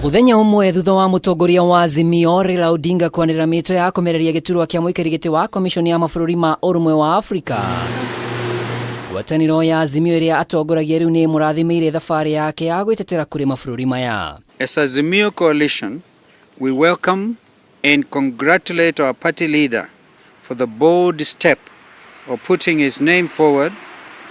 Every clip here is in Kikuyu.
Mũthenya ũmwe thutha wa mũtongoria wa Azimio Raila Odinga kwanĩrĩra mĩto ya kũmereria gĩturwa kĩa mũikarĩri gĩtĩ wa komishoni ya mabũrũri ma ũrũmwe wa Afrika, ngwatanĩro ya Azimio ĩrĩa atongoragia rĩu nĩ ĩmũrathimĩire thabarĩ yake ya gwĩtetera kũrĩ mabũrũri maya. As Azimio Coalition, we welcome and congratulate our party leader for the bold step of putting his name forward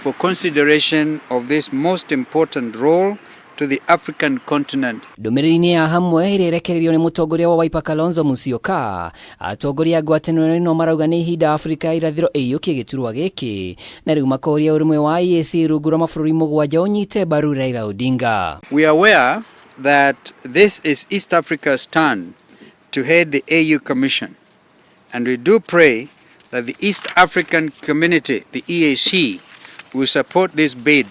for consideration of this most important role to the African continent. Ndũmĩrĩri-inĩ ya hamwe ĩrĩa ĩrekereirio nĩ mũtongoria wa Wiper Kalonzo Musyoka, atongoria a ngwatanĩro ĩno marauga nĩ ihinda Afrika ya irathĩro ĩiyũkie gĩturwa gĩkĩ, na rĩu makoria ũrũmwe wa EAC rungu rwa mabũrũri 7 ũnyite mbaru Raila Odinga. We are aware that this is East Africa's turn to head the AU Commission, and we do pray that the East African Community, the EAC, will support this bid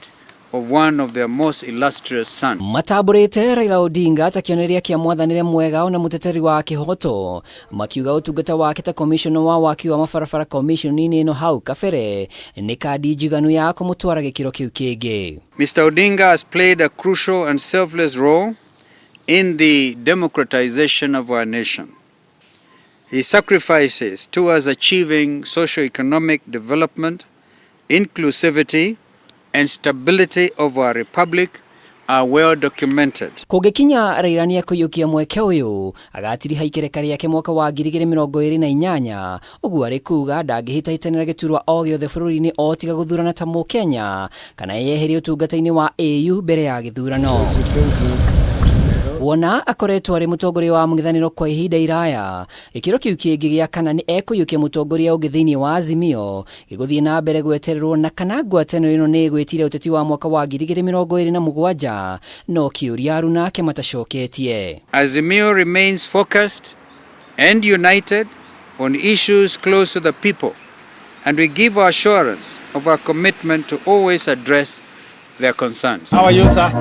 of one of their most illustrious sons. Matambũrĩte Raila Odinga ta kĩonereria kĩa mwathanĩre mwega ona mũteteri wa kĩhoto, makiuga ũtungata wake ta commissioner wa waki wa mabarabara commission-inĩ ĩno hau kabere nĩ kandi njiganu ya kũmũtwara gĩkĩro kĩu kĩngĩ. Mr. Odinga has played a crucial and selfless role in the democratization of our nation. His sacrifices towards achieving socio-economic development, inclusivity, and stability of our republic are well documented. Kũngĩkinya Raila nĩekũiyũkia mweke ũyũ agatiriha ikereka rĩake mwaka wa 2028, ũguo arĩ kuga ndangĩhĩtahĩtanĩra gĩturwa o gĩothe bũrũri-inĩ o tiga gũthurana ta Mũkenya kana eyeherie ũtungata-inĩ wa AU mbere ya gĩthurano. Wona akoretwo arĩ mũtongoria wa mũng'ethanĩro kwa ihinda iraya, gĩkĩro kĩu kĩngĩ gĩa kana nĩ ekũiyũkia mũtongoria ũngĩ thĩinĩ wa Azimio gĩgũthiĩ na mbere gwetererwo na kana ngwatanĩro ĩno nĩ ĩgwĩtire ũteti wa mwaka wa 2027, no kĩũria aruna ake matacoketie. Azimio remains focused and united on issues close to the people, and we give our assurance of our commitment to always address their concerns. How are you, sir?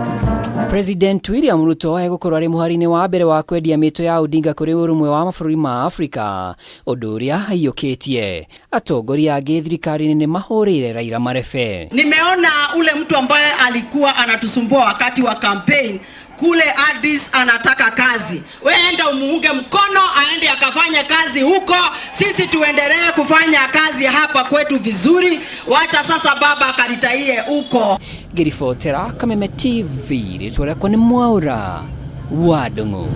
President William Ruto egũkorwo arĩ mũhari-inĩ wa mbere wa kwendia mĩto ya Odinga kũrĩ ũrũmwe wa mabũrũri ma Afrika, ũndũ ũrĩa aiyũkĩtie. Atongoria angĩ thirikari-inĩ nĩ mahũrĩire Raila marebe. Nimeona ule mtu ambaye alikuwa anatusumbua wakati wa campaign kule Addis anataka kazi. Wewe enda umuunge mkono aende akafanye kazi huko, sisi tuendelee kufanya kazi hapa kwetu vizuri. Wacha sasa baba akaritaie huko. Ngĩribotera Kameme TV, rĩtwa rĩakwa nĩ Mwaura wa Ndung'u.